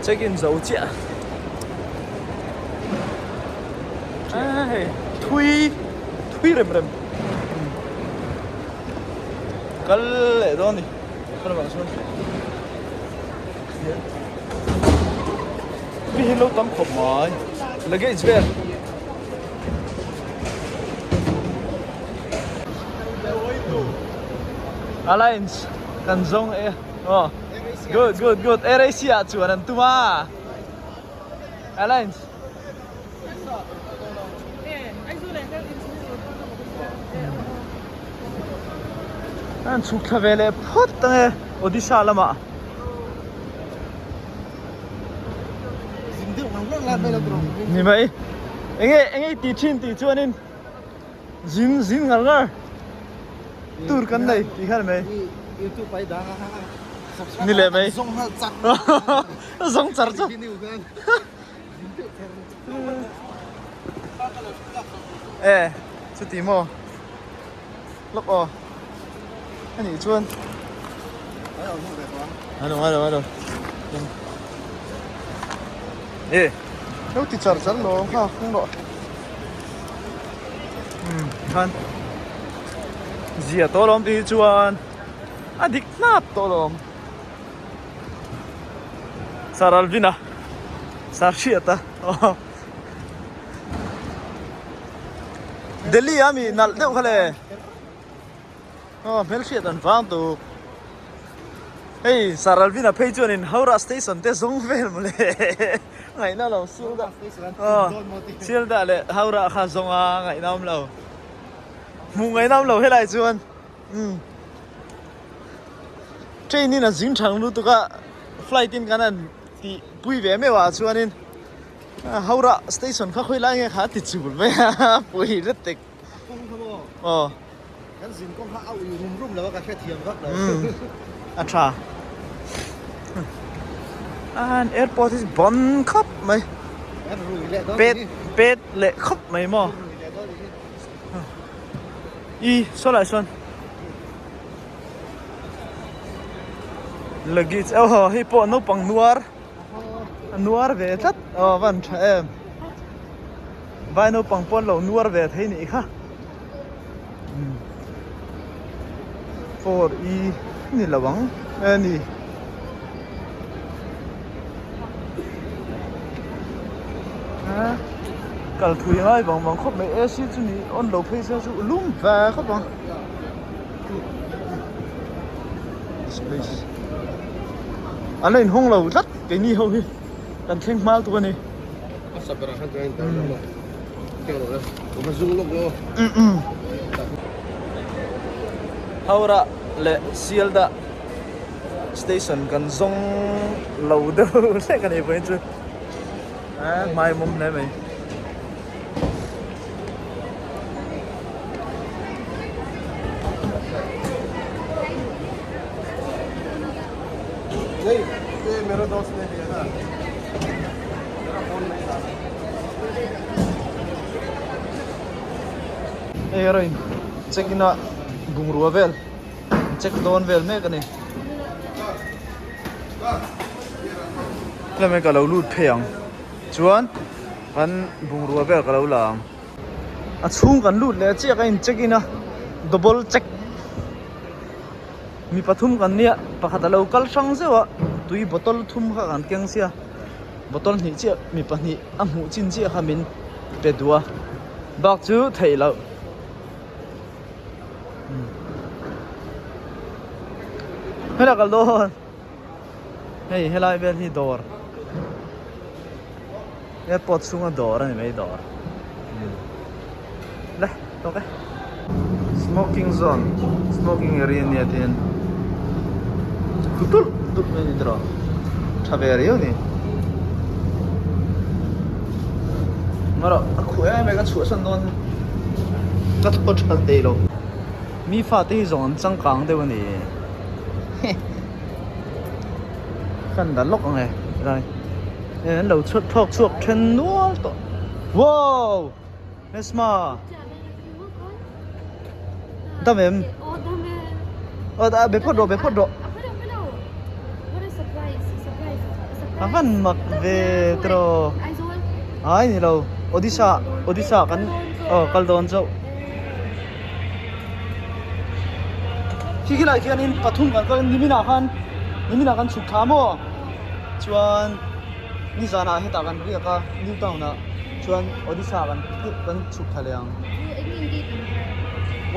Check in zo chiah. A hei thui thui rem rem kal leh dawn a ni ka lamah chuan mi hi lo tam khawp mai luggage vel. Alliance kan zawng e aw good good good AirAsia ah chuan an tum a Alliance. An chhuk thla ve leh phawt ang e Odisha lamah. Ni mai enge enge i ti thin tih chuanin zin zin ngar ngar tur kan nei tih kha ni mai. Ni leh mai. Zawng char char. E chuti maw lawk aw a nih chuan alo alo alo e lo ti char char lo kha kawng rawh um khan zia tawh alawm tih hi chuan a dik hnap tawh alawm. Sir Alvin a Sir Hriata aw Delhi a mi nalh deuh kha le aw hmelhriat an vang tuk hei Sir Alvin a phei chuanin Howrah station te zawng vel mawle ngaihna lo Sialda aw Sialda leh Howrah kha zawng a ngaihna awm lo hmuh ngaihna awm lo helai chuan umm. Train in a zing thang lutuk a flight in kan han tih pui ve meuh ah chuanin Howrah station kha khawi lai nge kha a ti chul mai a pui ret tek aw kan zin kawng kha a ui rum rum lo a ka hrethiam vak lo a tha an airport hi ban khawp mai pet pet leh khawp mai maw i saw lai sawn. Luggage aw hei pawh naupang nuar a nuar ve tlat aw van tha em vai naupang pawh an lo nuar ve thei nih kha 4 e ni lo ang e ni. Kal thui ngai vang vang khawp mai AC chu ni on lo phei se chu lum ve khawp ang. Space an la inhawng lo tlat keini ho hi kan thleng hmal tuk a ni. Howrah leh Sialdah station kan zawng lo deuh hlek a ni pawhin chu hmai mawm hle mai. Hei erawh in check in a bungrua vel check dawn vel mek a ni tlem ka lo lut phei ang chuan kan bungrua vel ka lo la ang a chhung kan lut leh chiah ka in check in a double check mi pathum kan nia pakhat a lo kal hrang zeuh a tui bottle thum kha kan keng sia bottle hnih chiah mi pahnih a hmuh chin chiah kha min pe duh a bak chu theih loh. Helai kal dawn hei helai vel hi dawr airport chhunga dawr a ni mai dawr le tawk e smoking zone smoking area ania ti hian khu tulh tulh mai a ni tawh tha ve riau a ni marawh a khuh em em ka chhuahsan dawn ka thaw tha thei lo. Mi fate hi zawng an changkang deuh a ni kan dah lawk ang e rai an lo chhuat thawk chhuak then nual tawh wow Esma dam em aw be phawt rawh be phawt rawh. A van mak ve tiraw. Ai ni lo Odisha Odisha kan aw kal dawn chauh. Khi khilai khianin pathum kan kal niminah khan niminah kan chhuk thla maw chuan nizanah hetah kan riak a New Town ah chuan Odisha kan kan chhuk thla leh ang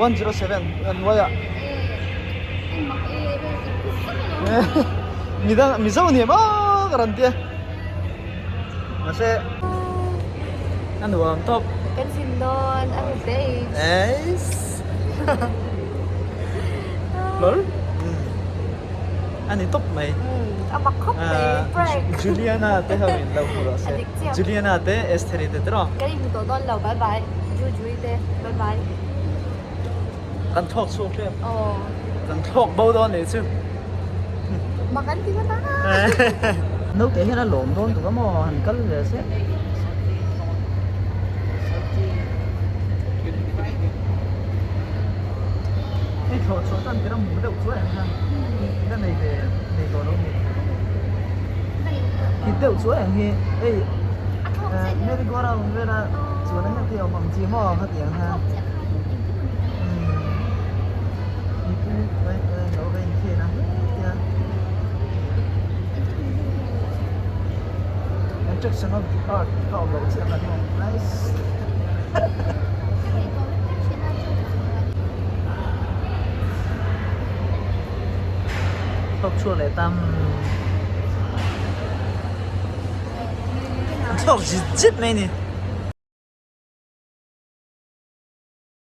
107 a hnuaiah midang mizo ni maw ka rawn tia mahse a nuam tawp Kan zin dawn a mi page. Eiss. Lol. A ni tawp mai. A mak khawp mai prank. Juliana te ho in lo hmu rawh se. Juliana te Estheri te tiraw. Kan inhmu tawh dawn lo bye bye. Jujui te bye bye. Kan thlawk chhuak hle. Aw. Kan thlawk bo dawn nih chu. Mak an ti ngawt a. Naute hian a lawm dawn tuk a maw han kal ve se. Hei thlawh chhuah tan tir a mu deuh chuai ang hian la nei ve nei tawh lo ni. Hit deuh chuai ang hi hei merry go round vela chuan a heti awm ang chi maw khatiang hian. Attraction of the art ka awm loh chiah kan hmu nice. Thawk chhuak leh tam. Thawk zit zit mai ni.